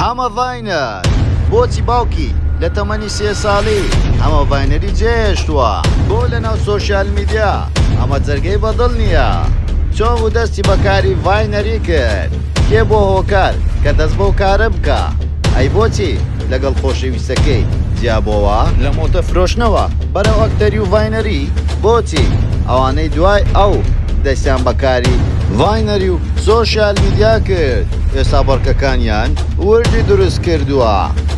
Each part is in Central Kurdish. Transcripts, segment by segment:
حەمە ڤاینەر، بۆچی باوکی لە تەمەنی سێ ساڵی حەمە ڤاینەری جێهێشتووە؟ بۆ لەناو سۆشیال میدیا حەمە جەرگەی بەدڵ نییە؟ چۆن بوو دەستی بە کاری ڤاینەری کرد؟ کێ بووە هۆکار کە دەست بەو کارە بکا؟ ئەی بۆچی لەگەڵ خۆشەویستەکەی جیابۆوە؟ لە مۆتە فرۆشتنەوە بەرەو ئەکتەری و ڤاینەری؟ بۆچی ئەوانەی دوای ئەو دەستیان بە کاری ڤاینەری و سۆشیال میدیا کرد ئێستا بەڕکەکانیان وردی دروست کردووە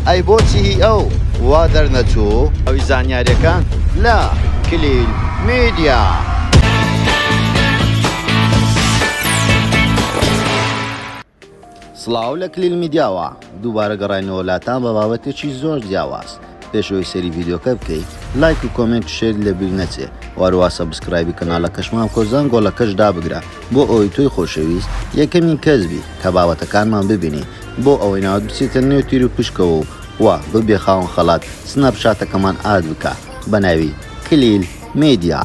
ئەی بۆچی هی ئەو وا دەرنەچوو؟ ئەوی زانیاریەکان لە کلیل میدیا. سڵاو لە کلیل میدیاوە دووبارە گەڕاینەوە لاتان بە بابەتێکی زۆر جیاواز پێش ئەوەی سەیری ڤیدیۆکە بکەی لایک و comment و share لەبیر نەچێ وەهەروا subscribe ی کەناڵەکەشمان بکە و زەنگۆڵەکەش دابگرە بۆ ئەوەی تۆی خۆشەویست یەکەمین کەس بی کە بابەتەکانمان ببینی بۆ ئەوەی ناوت بچێتە نێو تیر و پشکەوە و وا ببیە خاوەن خەڵات سناپچاتەکەمان add بکە بەناوی کلیل میدیا.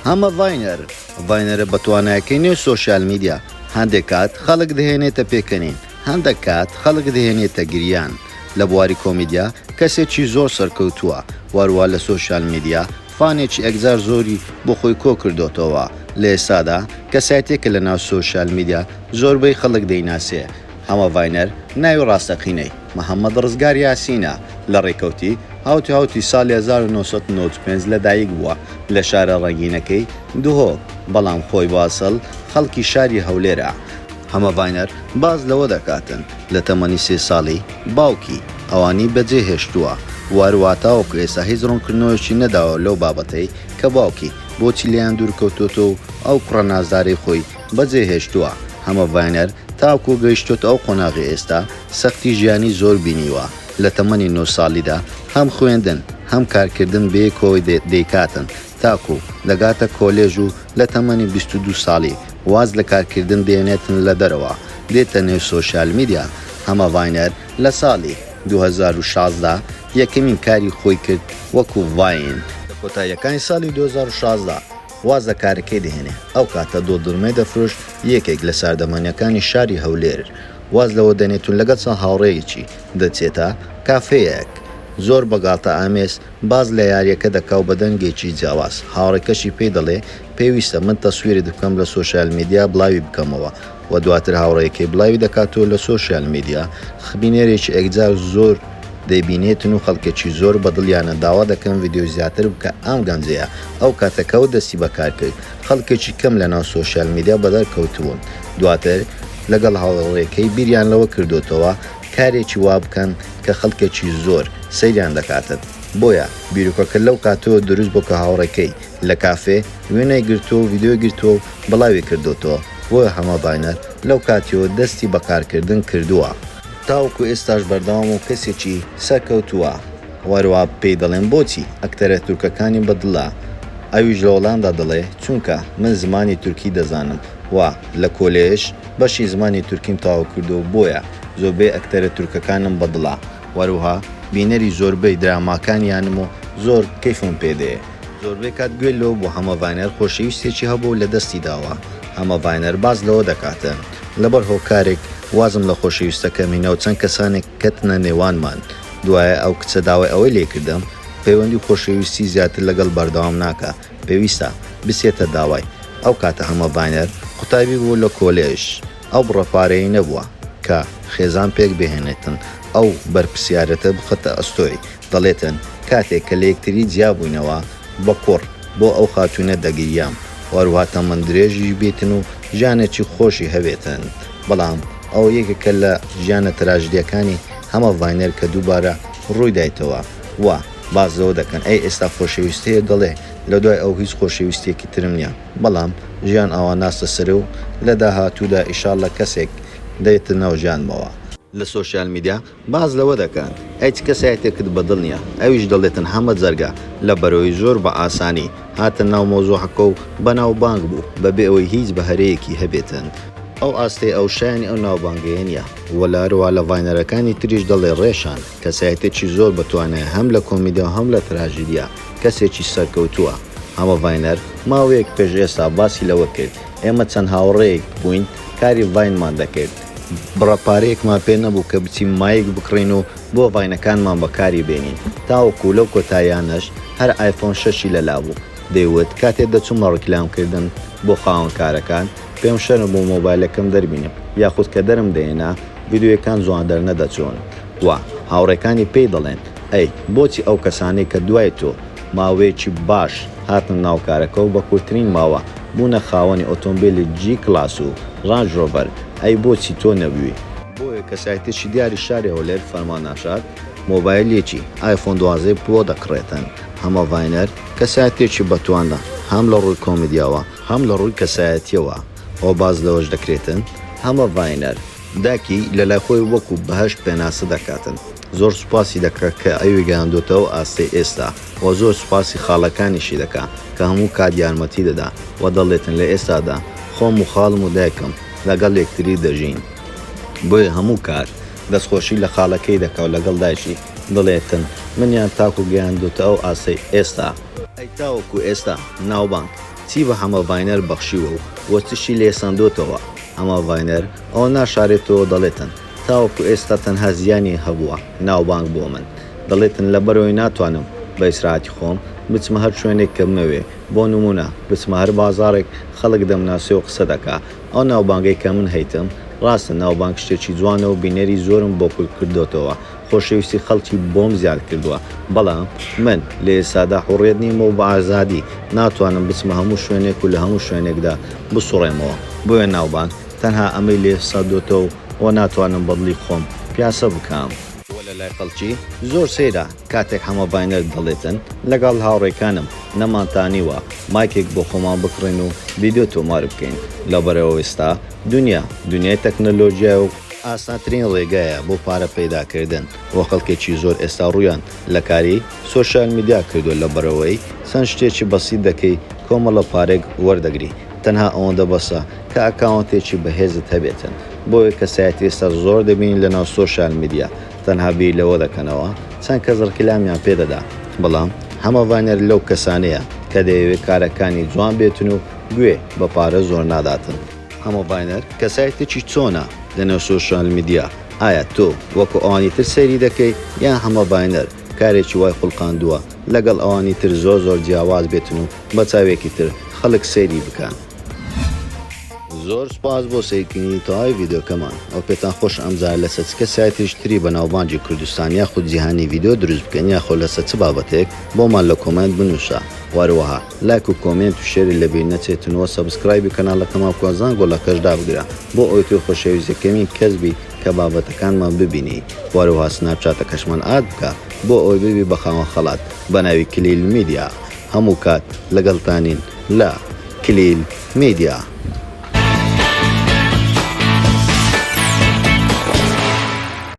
هەمە ڤاینەر ڤاینەرە بەتوانایەکەی نێو سۆشیال میدیا هەندێک کات خەڵک دەهێنێتە پێکەنین، هەندەک کات خەڵک دەهێنێتە گریان. لە بواری کۆمیدیا کەسێکی زۆر سەرکەوتووە، وەهەروا لە سۆشیال میدیا fan ێکی ئەکجار زۆری بۆ خۆی کۆکردۆتەوە. لە ئێستادا کەسایەتیەکە لە ناو سۆشیال میدیا زۆربەی خەڵک دەیناسێ. حەمە ڤاینەر ناوی ڕاستەقینەی، محەمەد ڕزگار یاسینە، لە ڕێکەوتی حەوتی حەوتی ساڵی 1995 لەدایک بووە لە شارە ڕەنگینەکەی دهۆک، بەڵام خۆی بە ئەسڵ خەڵکی شاری هەولێرە. حەمە ڤاینەر باس لەوە دەکاتن لە تەمەنی سێ ساڵی باوکی ئەوانی بەجێ هێشتووە و هەروا تاوەکو ئێستا هیچ ڕوونکردنەوەیەکی نەداوە لەو بابەتەی کە باوکی بۆچی لێیان دوورکەوتۆتەوە و ئەو کوڕە نازدارەی خۆی بەجێ هێشتووە. حەمە ڤاینەر تاوەکو گەیشتۆتە ئەو قۆناغەی ئێستا سەختی ژیانی زۆر بینیوە، لە تەمەنی نۆ ساڵیدا هەم خوێندن هەم کارکردن بەیەکەوە دەیکاتن تاکو دەگاتە کۆلێژ و لە تەمەنی 22 ساڵی واز لە کارکردن دێنێتن لە دەرەوە دێتە نێو سۆشیال میدیا. حەمە ڤاینەر لە ساڵی 2016 یەکەمین کاری خۆی کرد وەکو ڤاین. لە کۆتاییەکانی ساڵی 2016 واز لە کارەکەی دەهێنێ، ئەو کاتە دۆندورمەی دەفرۆشت یەکێک لە ساردەمەنیەکانی شاری هەولێر واز لەوە دەنێت و لەگەڵ چەند هاوڕێیەکی دەچێتە کافێیەک زۆر بە گاڵتە ئامێز باس لە یاریەکە دەکا و بە دەنگێکی جیاواز هاوڕێکەشی پێی دەڵێ پێویستە من تەسویرت بکەم لە سۆشیال میدیا بڵاوی بکەمەوە و دواتر هاوڕێیەکەی بڵاوی دەکاتەوە لە سۆشیال میدیا بینەرێکی ئێکجار زۆر دەیبینێتن و خەڵکێکی زۆر بە دڵیانە داوا دەکەن ڤیدیۆی زیاتر بکە ئەم گەنجەیە ئەو کاتە کە ئەو دەستی بە کار کرد خەڵکێکی کەم لە ناو سۆشیال میدیا بەدەر کەوتبوون دواتر لەگەڵ هاوڕێکەی بیریان لەوە کردۆتەوە کارێکی وا بکەن کە خەڵکێکی زۆر سەیریان دەکاتن بۆیە بیرۆکەکە لەو کاتەوە دروست بۆ کە هاوڕێکەی لە کافێ وێنەی گرتووە و ڤیدیۆی گرتووە و بڵاوی کردۆتەوە بۆیە حەمە ڤاینەر لەو کاتیەوە دەستی بە کارکردن کردووە. تاوەکو ئێستاش بەردەوامە و کەسێکی سەرکەوتووە. وەروا پێی دەڵێن بۆچی ئەکتەرە تورکەکانی بە دڵە؟ ئەویش لە وەڵامدا دەڵێ چونکە من زمانی تورکی دەزانم و لە کۆلێژ بەشی زمانی تورکیم تەواو کردووە بۆیە زۆربەی ئەکتەرە تورکەکانم بە دڵە وەروها بینەری زۆربەی دراماکانیانم و زۆر کەیفم پێ دێ. زۆربەی کات گوێ لەوە بوو حەمە ڤاینەر خۆشەویستێکی هەبووە و لە دەستی داوە، حەمە ڤاینەر باس لەوە دەکاتن لەبەر هۆکارێک وازم لە خۆشەویستەکەم هینا و چەند کەسانێک کەتنە نێوانمان، دوایە ئەو کچە داوای ئەوەی لێ کردم پەیوەندی خۆشەویستی زیاتر لەگەڵ بەردەوام ناکا پێویستە بچێتە داوای، ئەو کاتە حەمە ڤاینەر قوتابی بوو لە کۆلێژ ئەو بڕە پارەیەی نەبووە کە خێزان پێک بهێنێتن ئەو بەرپرسیارەتە بخەتە ئەستۆی، دەڵێتن کاتێک کە لەیەکتری جیا بووینەوە بە کوڕ بۆ ئەو خاتوونە دەگریام وەروها تەمەن درێژیش بیتن و ژیانێکی خۆشی هەبێتن بەڵام ئەوە یەکێکە لە ژیانە تراژدیەکانی هەمە ڤاینەر کە دووبارە ڕوویدایتەوە و باس لەوە دەکەن ئەی ئێستا خۆشەویست هەیە دەڵێ لە دوای ئەو هیچ خۆشەویستیەکی ترم نیە بەڵام ژیان ئاوا ناستە سەرێ و لە داهاتوودا ئیشاڵلە کەسێک دێتە ناو ژیانمەوە. لە سۆشیال میدیا باس لەوە دەکات ئەی چ کەسایەتێکت بەدڵ نیە ئەویش دەڵێتن حەمە جەرگە لە بەرەوەی زۆر بە ئاسانی هاتە ناو مەوزوعەکە و بەناوبانگ بوو بەبێ ئەوەی هیچ بەهرەیەکی هەبێتن ئەو ئاستەی ئەو شایەنی ئەو ناوبانگەیە نیە وە لە هەروەها لە ڤاینەرەکانی تریش دەڵێ ڕێشان کەسایەتێکی زۆر بەتوانایە هەم لە کۆمیدیا و هەم لە تراژیدیا کەسێکی سەرکەوتووە حەمە ڤاینەر ماوەیەک پێش ئێستا باسی لەوە کرد ئێمە چەند هاوڕێیەک بووین کاری ڤاینمان دەکرد. بڕە پارەیەکمان پێ نەبوو کە بچین mic بکڕین و بۆ vine ەکانمان بەکاری بێنین تاوەکو لەو کۆتاییانەش هەر ئایفۆن شەشی لەلا بوو دەیوت کاتێ دەچوومە ڕیکلام کردن بۆ خاوەن کارەکان پێم شەرم بوو مۆبایلەکەم دەربینم یاخود کە دەرم دەهێنا ڤیدیۆیەکان جوان دەرنەدەچوون و هاوڕێکانی پێی دەڵێن ئەی بۆچی ئەو کەسانەی کە دوای تۆ ماوەیەکی باش هاتنە ناو کارەکە و بە کورترین ماوە بوونە خاوەنی ئۆتۆمبێلی G Class و ڕانج ڕۆڤەر ئەی بۆچی تۆ نەبووی؟ بۆیە کەسایەتیەکی دیاری شاری هەولێر فەرمان ناشاد مۆبایلێکی ئایفۆن دوازدەی بۆ دەکڕێتن، هەمە ڤاینەر کەسایەتیەکی بەتوانە هەم لە ڕووی کۆمیدیاوە هەم لە ڕووی کەسایەتیەوە و باس لەوەش دەکرێتن هەمە ڤاینەر داکی لەلای خۆی وەکو بەهەشت پێناسە دەکاتن زۆر سوپاسی دەکا کە ئەوی گەیاندۆتە ئەو ئاستەی ئێستا وە زۆر سوپاسی خاڵەکانیشی دەکا کە هەموو کات یارمەتی دەدا وە دەڵێتن لە ئێستادا خۆم و خاڵم و دایکم لەگەڵ یەکتری دەژین بۆیە هەموو کات دەستخۆشی لە خاڵەکەی دەکا و لەگەڵ دایکی دەڵێتن منیان تاکو گەیاندۆتە ئەو ئاستەی ئێستا. ئەی تاوەکو ئێستا ناوبانگ چی بە حەمە ڤاینەر بەخشیوە و وە چشی لێ سەندۆتەوە؟ حەمە ڤاینەر ئەوە ناشارێتەوە دەڵێتن تاوەکو ئێستا تەنها زیانی هەبووە ناوبانگ بۆ من دەڵێتن لەبەرئەوەی ناتوانم بە ئیسراحەتی خۆم بچمە هەر شوێنێک کە بمەوێ بۆ نموونە بچمە هەر بازاڕێک خەڵک دەمناسێ و قسە دەکا ئەو ناوبانگەی کە من هەیتم ڕاستە ناوبانگ شتێکی جوانە و بینەری زۆرم بۆ کورد کردۆتەوە خۆشەویستی خەڵکی بۆم زیاد کردووە بەڵام من لە ئێستادا حوڕیەت نیم و بە ئازادی ناتوانم بچمە هەموو شوێنێک و لە هەموو شوێنێکدا بسوڕێمەوە بۆیە ناوبانگ تەنها ئەمەی لێ سەندۆتەوە و ناتوانم بە دڵی خۆم پیاسە بکەم. وە لە لای خەڵکی زۆر سەیرە کاتێک حەمە ڤاینەر دەڵێتن لەگەڵ هاوڕێکانم نەمانتانیوە mic ێک بۆ خۆمان بکڕین و ڤیدیۆ تۆمار بکەین لەبەرئەوە ئێستا دونیا دونیای تەکنەلۆژیایە و ئاسانترین ڕێگایە بۆ پارە پەیدا کردن وە خەڵکێکی زۆر ئێستا ڕوویان لە کاری social media کردووە لەبەرئەوەی چەند شتێکی بەسیت دەکەی کۆمەڵە پارەیەک وەردەگری تەنها ئەوەندە بەسە کە account ێکی بەهێزت هەبێتن بۆیە کەسایەتی ئێستا زۆر دەبینین لەناو social media تەنها بیر لەوە دەکەنەوە چەند کەس ڕکلامیان پێ دەدا بەڵام حەمە ڤاینەر لەو کەسانەیە کە دەیەوێ کارەکانی جوان بێتن و گوێ بە پارە زۆر ناداتن. حەمە ڤاینەر کەسایەتێکی چۆنە لەنێو social media ئایا تۆ وەکو ئەوانی تر سەیری دەکەی یان حەمە ڤاینەر کارێکی وای خوڵقاندووە لەگەڵ ئەوانی تر زۆر زۆر جیاواز بێتن و بە چاوێکی تر خەڵک سەیری بکەن. زۆر سوپاس بۆ سەیرکردنی تەواوی ڤیدیۆکەمان ئەوە پێتان خۆشە ئەمجارە لەسەر چ کەسایەتێکی تری بەناوبانگی کوردستان یاخود جیهانی ڤیدیۆ دروست بکەین یاخۆ لەسەر چ بابەتێک بۆمان لە comment بنوسە وەهەروەها لایک و comment و share ی لەبیر نەچێتن وە subscribe ی کەناڵەکەمان بکە زەنگۆڵەکەش دابگرە بۆ ئەوەی تۆی خۆشەویست یەکەمین کەس بی کە بابەتەکانمان ببینی وەهەروەها سناپچاتەکەشمان add بکە بۆ ئەوەی ببی بە خاوەن خەڵات بەناوی کلیل میدیا هەموو کات لەگەڵتانین لە کلیل میدیا.